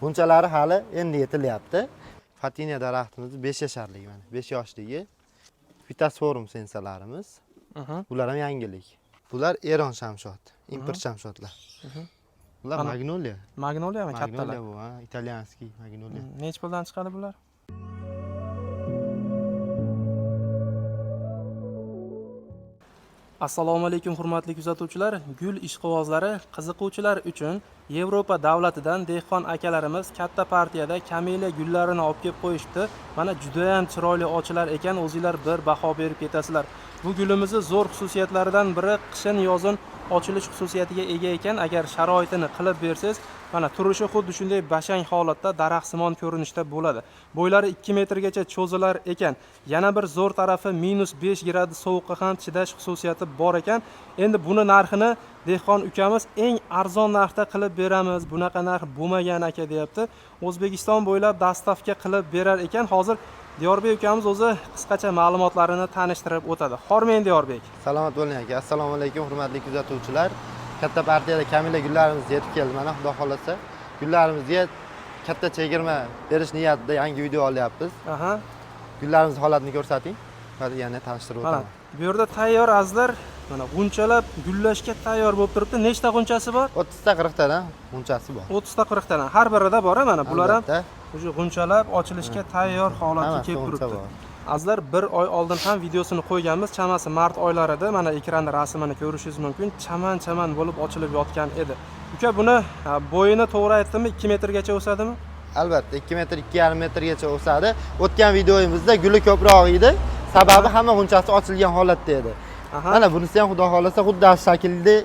G'unchalari hali endi yetilyapti. Fatiniya daraxtimiz 5 yasharligi mana, 5 yoshligi. Fitosforum sensalarimiz. Bular ham yangilik. Bular Eron shamshod, import shamshodlar. Bular magnoliya. Magnoliyami kattalar? Magnoliya bu, ha, italyanskiy magnoliya. Nechi puldan chiqadi bular? Assalomu alaykum hurmatli kuzatuvchilar. Gul ishqibozlari, qiziquvchilar uchun Yevropa davlatidan dehqon akalarimiz katta partiyada kameliya gullarini olib kelib qo'yishibdi. Mana juda ham chiroyli ochilar ekan, o'zinglar bir baho berib ketasizlar. Bu gulimizni zo'r xususiyatlaridan biri qishin yozin ochilish xususiyatiga ega ekan. Agar sharoitini qilib bersangiz, mana turishi xuddi shunday bashang holatda daraxtsimon ko'rinishda bo'ladi. Bo'ylari 2 metrgacha cho'zilar ekan. Yana bir zo'r tarafi -5 gradus sovuqqa ham chidash xususiyati bor ekan. Endi buni narxini dehqon ukamiz eng arzon narxda qilib beramiz. Bunaqa narx bo'lmagan aka deyapti. O'zbekiston bo'ylab dastavka qilib berar ekan. Hozir Diyorbek ukamiz o'zi qisqacha ma'lumotlarini tanishtirib o'tadi. Hormang Diyorbek. Salomat bo'ling aka. Assalomu alaykum hurmatli kuzatuvchilar. Katta partiyada kamila gullarimiz yetib keldi. Mana xudo xolasa gullarimizga katta chegirma berish niyatida yangi video olyapmiz. Gullarimiz holatini ko'rsating va yana tanishtirib Mana o'taman. bu yerda tayyor azizlar, mana g'unchalab gullashga tayyor bo'lib turibdi. Nechta g'unchasi bor? 30 ta 40 tadan g'unchasi bor. 30 ta 40 tadan. Har birida bor, mana bular ham Albatta, уже g'unchalab ochilishga tayyor holatga hammasi kelib g'uncha turibdi. bor. Azizlar, bir oy oldin ham videosini qo'yganmiz. Chamasi mart oylarida mana ekranda rasmini ko'rishingiz mumkin. Chaman-chaman bo'lib ochilib yotgan edi. Uka, buni bo'yini to'g'ri aytdimmi? 2 metrgacha o'sadimi? Albatta 2 metr, 2,5 metrgacha o'sadi. O'tgan videoyimizda guli ko'proq edi. Sababi hamma g'unchasi ochilgan holatda edi. Mana bunisi ham xudo xolasa xuddi shu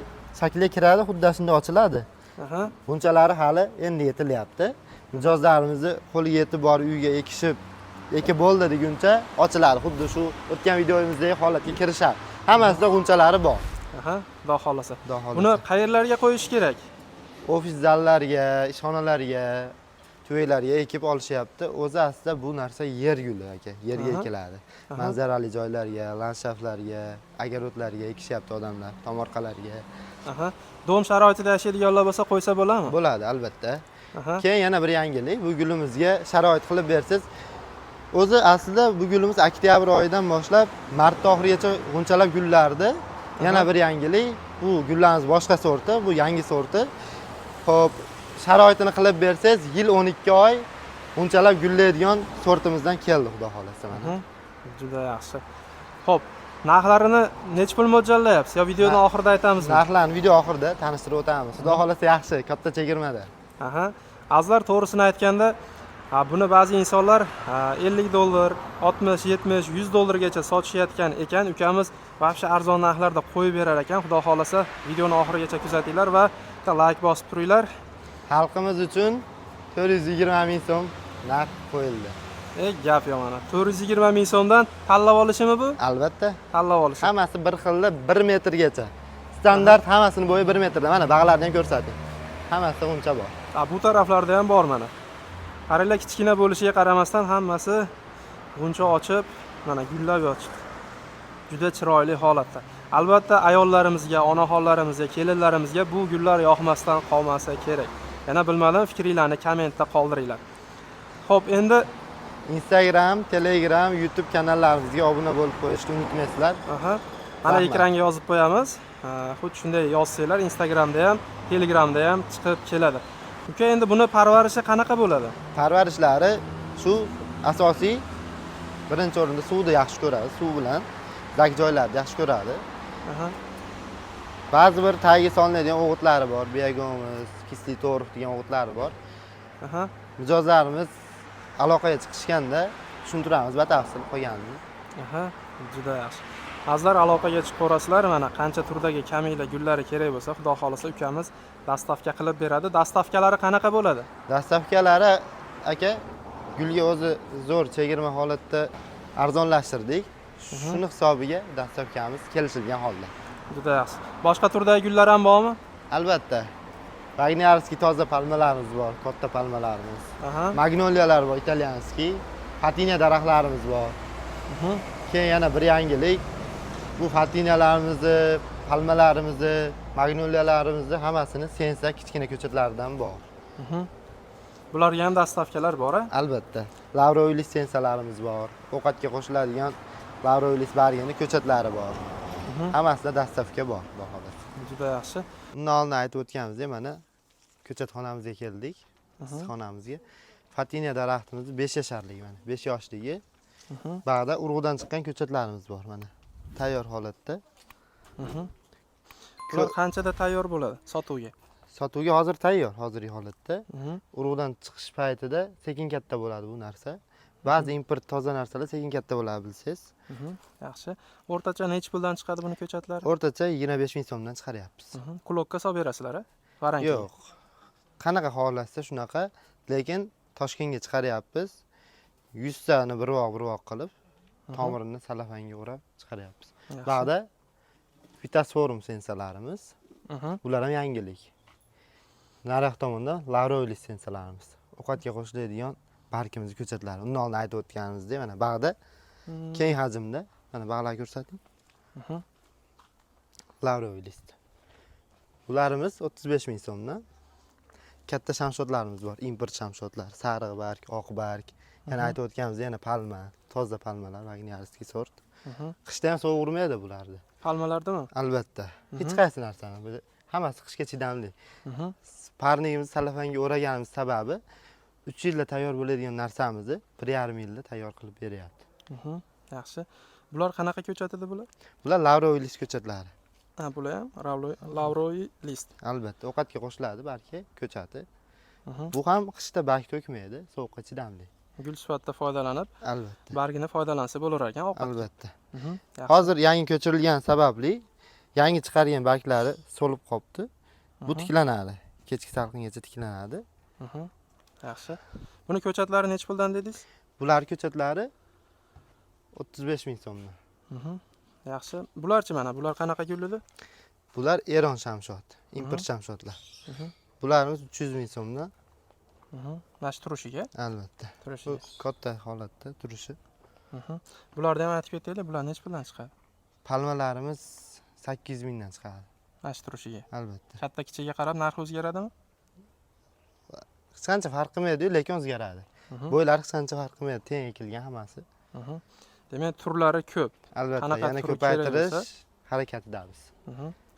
shaklga kiradi, xuddi shunday ochiladi. G'unchalari hali endi yetilyapti. Mijozlarimizni qo'liga yetib borib uyga ekishib, ekib bo'ldi deguncha ochiladi. Xuddi shu o'tgan videoyimizdagi holatga kirishadi. Hammasida g'unchalari bor. Xudo xolasa. Xudo xolasa. Buni qayerlarga qo'yish kerak? Ofis zallarga, ishxonalarga, to'ylarga ekib olishyapti. O'zi aslida bu narsa yer guli aka, yerga ekiladi. Manzarali joylarga, landshaftlarga, огородlarga ekishyapti odamlar, tomorqalarga. Dom sharoitida yashaydiganlar bo'lsa qo'ysa bo'ladimi? Bo'ladi albatta. Keyin yana bir yangilik, bu gulimizga sharoit qilib bersangiz, o'zi aslida bu gulimiz oktyabr oyidan boshlab mart oxirigacha g'unchalab gullardi. Yana bir yangilik, bu gullarimiz boshqa sorti, bu yangi sorti. Xo'p, sharoitini qilib bersangiz, yil 12 oy g'unchalab gullaydigan sortimizdan keldi xudo xolasa mana. Juda yaxshi. Xo'p, narxlarini necha pul mo'ljallayapsiz? Yo videoni oxirida aytamizmi? Narxlarni video oxirida tanishtirib o'tamiz. Xudo xolasa yaxshi, katta chegirmada. Azizlar, to'g'risini aytganda, buni ba'zi insonlar 50 dollar, 60, 70, 100 dollargacha sotishayotgan ekan. Ukamiz вообще arzon narxlarda qo'yib berar ekan. Xudo xolasa videoni oxirigacha kuzatinglar va bitta like bosib turinglar. Xalqimiz uchun 420 ming so'm narx qo'yildi. Gap yomon. 420 ming so'mdan tanlab olishimi bu? Albatta. Tanlab olishi. Hammasi bir xilda 1 metrgacha. Standart hammasini bo'yi 1 metrda. Mana bag'larni ham ko'rsating. Hammasida g'uncha bor. Bu taraflarda ham bor mana. Qaranglar, kichkina bo'lishiga qaramasdan hammasi g'uncha ochib, mana gullab yotibdi. Juda chiroyli holatda. Albatta ayollarimizga, onaxonlarimizga, kelinlarimizga bu gullar yoqmasdan qolmasa kerak. Yana bilmadim, fikringlarni kommentda qoldiringlar. Xo'p, endi Instagram, Telegram, YouTube kanallarimizga obuna bo'lib qo'yishni unutmaysizlar. Mana Rahmat. ekranga yozib qo'yamiz. Xuddi shunday yozsanglar Instagramda ham, Telegramda ham chiqib keladi. Uka, endi buni parvarishi qanaqa bo'ladi? Parvarishlari shu asosiy birinchi o'rinda suvni yaxshi ko'radi, suv bilan zak joylarni yaxshi ko'radi. Ba'zi bir tagiga solinadigan o'g'itlari bor, biogomuz, kisli to'riq degan o'g'itlari bor. Mijozlarimiz aloqaga chiqishganda tushuntiramiz batafsil qolganini. Juda yaxshi. Azizlar, aloqaga chiqib ko'rasizlar, mana qancha turdagi kamila gullari kerak bo'lsa, xudo xolasa ukamiz dastavka qilib beradi. Dastavkalari qanaqa bo'ladi? Dastavkalari aka gulga o'zi zo'r chegirma holatda arzonlashtirdik. Shuni hisobiga dastavkamiz kelishilgan holda. Juda yaxshi. Boshqa turdagi gullar ham bormi? Albatta. Vagnarskiy toza palmalarimiz bor, katta palmalarimiz. Magnoliyalar bor, italyanskiy. Fatiniya daraxtlarimiz bor. Keyin yana bir yangilik. Bu fatiniyalarimizni, palmalarimizni, magnoliyalarimizni hammasini sensa kichkina ko'chatlaridan bor. Bularga ham доставка lar bor, a? Albatta. Лавровый лист sensalarimiz bor. Ovqatga qo'shiladigan лавровый лист bargini ko'chatlari bor. Hammasida доставка bor, xudo xohlasa. Juda yaxshi. Undan oldin aytib o'tganimizdek, mana ko'chatxonamizga keldik. Issiqxonamizga. Fatiniya daraxtimiz 5 yasharligi mana, 5 yoshligi. Bag'da urug'dan chiqqan ko'chatlarimiz bor mana. Tayyor holatda. Bular qanchada tayyor bo'ladi sotuvga? Sotuvga hozir tayyor, hozirgi holatda. Urug'dan chiqish paytida sekin katta bo'ladi bu narsa. Ba'zi import toza narsalar sekin katta bo'ladi, bilsangiz. Yaxshi. O'rtacha nechi puldan chiqadi buni ko'chatlari? O'rtacha 25 ming so'mdan chiqaryapmiz. Кулок ka solib berasizlar, a? Varankaga. Yo'q. Qanaqa xohlasa shunaqa, lekin Toshkentga chiqaryapmiz. 100 tani bir voq bir voq qilib, tomirini salafanga o'rab chiqaryapmiz. Yaxshi. Bag'da Fitosforum sensalarimiz. Bular ham yangilik. Nariyoq tomonda лавровый лист sensalarimiz. Ovqatga qo'shiladigan bargimiz ko'chatlari. Undan oldin aytib o'tganimizdek, mana bag'da keng hajmda, mana bag'lar ko'rsating. Лавровый лист. Bularimiz 35 ming so'mdan. Katta shamshodlarimiz bor, import shamshodlar, sariq barg, oq barg. Yana aytib o'tganimizdek, yana palma, toza palmalar, вагнеровский сорт. Qishda ham sovuq urmaydi bularni. Palmalardami? Albatta. Hech qaysi narsani. Bu hammasi qishga chidamli. Парник imizni salafanga o'raganimiz sababi 3 yilda tayyor bo'ladigan narsamizni 1,5 yilda tayyor qilib beryapti. Yaxshi. Bular qanaqa ko'chat edi bular? Bular лавровый лист ko'chatlari. Ha, bular ham лавровый лист. Albatta, ovqatga qo'shiladi balki ko'chati. Bu ham qishda barg to'kmaydi, sovuqqa chidamli. Gul sifatida foydalanib, Albatta. bargini foydalansa bo'lar ekan ovqatga. Albatta. Yaxshi. Hozir yangi ko'chirilgan sababli yangi chiqargan barglari so'lib qolibdi. Bu tiklanadi. Kechki salqingacha tiklanadi. Yaxshi. Buni ko'chatlari nechi puldan dedingiz? Bular ko'chatlari 35 ming so'mdan. Yaxshi. Bularchi mana, bular qanaqa gul edi? Bular Eron shamshod, import shamshodlar. Bularimiz 300 ming so'mdan. Mana shu turishiga, Albatta. Bu turishiga. katta holatda turishi. Bularni ham aytib ketaylik, bular nechi puldan chiqadi? Palmalarimiz 800 mingdan chiqadi. Mana shu turishiga. Albatta. Katta kichigiga qarab narxi o'zgaradimi? Hech qancha farq qilmaydi, lekin o'zgaradi. Bo'ylari hech qancha farq qilmaydi, teng ekilgan hammasi. Demak, turlari ko'p. Albatta, Qanaqa yana turi kerak ko'paytirish bo'lsa? harakatidamiz.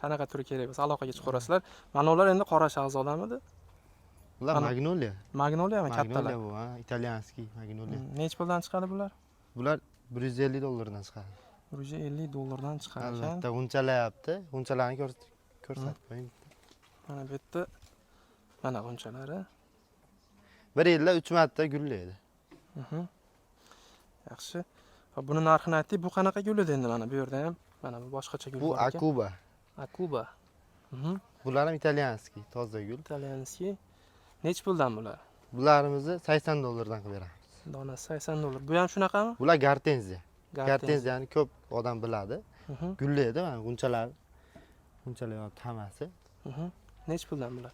Qanaqa turi kerak bo'lsa aloqaga chiqaverasizlar. Mana ular endi qora shahzodamidi? Bular Qana- magnoliya. Magnoliyami kattalar? Magnoliya bu, ha, итальянский magnoliya. Nechi puldan chiqadi bular? Bular 150 dollardan chiqadi. 150 dollardan chiqar ekan. Albatta, g'unchalayapti. G'unchalarni ko'rsatib qo'ying. Mana bu yerda mana g'unchalari. Bir yilda 3 marta gullaydi. Yaxshi. Hop, buni narxini aytdik. Bu qanaqa gul edi endi mana bu yerda ham? Mana bu boshqacha gul Bu bor ekan. Akuba. Akuba. Bular ham итальянский, toza gul. Итальянский. Nechi puldan bular? Bularimizni 80 dollardan qilib beramiz. Donasi 80 dollar. Bu ham shunaqami? Bular gortenziya. Gortenziya. Gortenziyani ko'p odam biladi. Gullaydi mana g'unchalar. G'unchalayapti hammasi. Nechi puldan bular?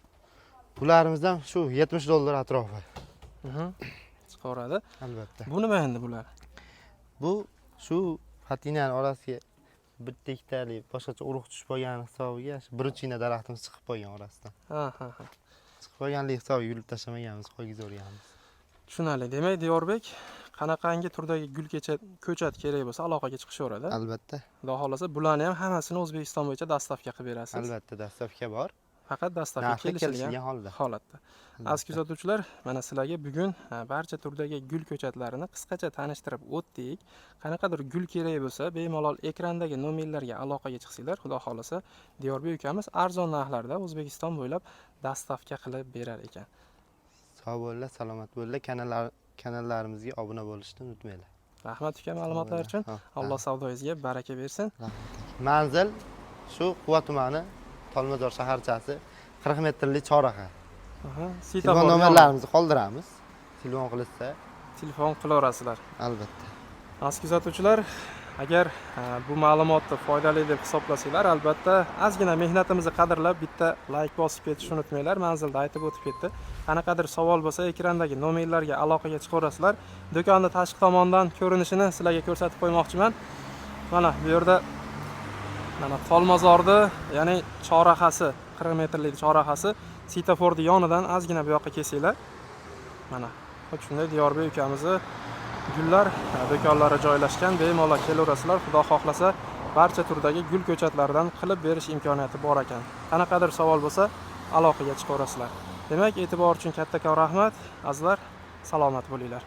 Bularimiz ham shu 70 dollar atrofi. Chiqaveradi. Albatta. Bu nima endi bular? Bu shu fatinani orasiga bitta ikkitalik boshqacha urug' tushib qolgani hisobiga shu bir uchgina daraxtimiz chiqib qolgan orasidan. Ha, ha, ha. Chiqib qolganligi hisobiga yulib tashlamaganmiz, qo'ygizorganmiz. Tushunarli. Demak, Diyorbek qanaqangi turdagi gul ko'chat kerak bo'lsa aloqaga chiqishaveradi. Albatta. Xudo xohlasa bularni ham hammasini O'zbekiston bo'yicha доставка qilib berasiz. Albatta, доставка bor. Faqat доставка Narxi kelishilgan kelishilgan holda. holatda. Aziz kuzatuvchilar, mana sizlarga bugun barcha turdagi gul ko'chatlarini qisqacha tanishtirib o'tdik. Qanaqadir gul kerak bo'lsa, bemalol ekrandagi nomerlarga aloqaga chiqsanglar, Xudo xohlasa Diyorbek ukamiz arzon narxlarda O'zbekiston bo'ylab доставка qilib berar ekan. Sog' bo'linglar, salomat bo'linglar. Kanallarimizga obuna bo'lishni unutmanglar. Rahmat uka ma'lumotlar uchun. Ha, Alloh savdoyingizga baraka bersin. Manzil shu Quva tumani, Tolmazor shaharchasi, 40 metrli chorraha. Telefon Telefon nomerlarimizni qoldiramiz. Telefon qilishsa, Telefon qilaverasizlar. Albatta. Aziz kuzatuvchilar, agar bu ma'lumotni foydali deb hisoblasanglar, albatta ozgina mehnatimizni qadrlab bitta layk bosib ketishni unutmanglar. Manzilda aytib o'tib ketdi. Qanaqadir savol bo'lsa, ekrandagi nomerlarga aloqaga chiqaverasizlar. Do'konni tashqi tomondan ko'rinishini sizlarga ko'rsatib qo'ymoqchiman. Mana bu yerda mana Tolmozorni, ya'ni chorrahasi, 40 metrlik chorrahasi, svetoforni yonidan ozgina bu yoqqa kelsanglar, Mana hop shunday Diyorbek ukamizni gullar do'konlari joylashgan. Bemalol kelaverasizlar. Xudo xohlasa barcha turdagi gul ko'chatlaridan qilib berish imkoniyati bor ekan. Qanaqadir savol bo'lsa, aloqaga chiqaverasizlar. Demak, e'tibor uchun kattakon rahmat. Azizlar, salomat bo'linglar.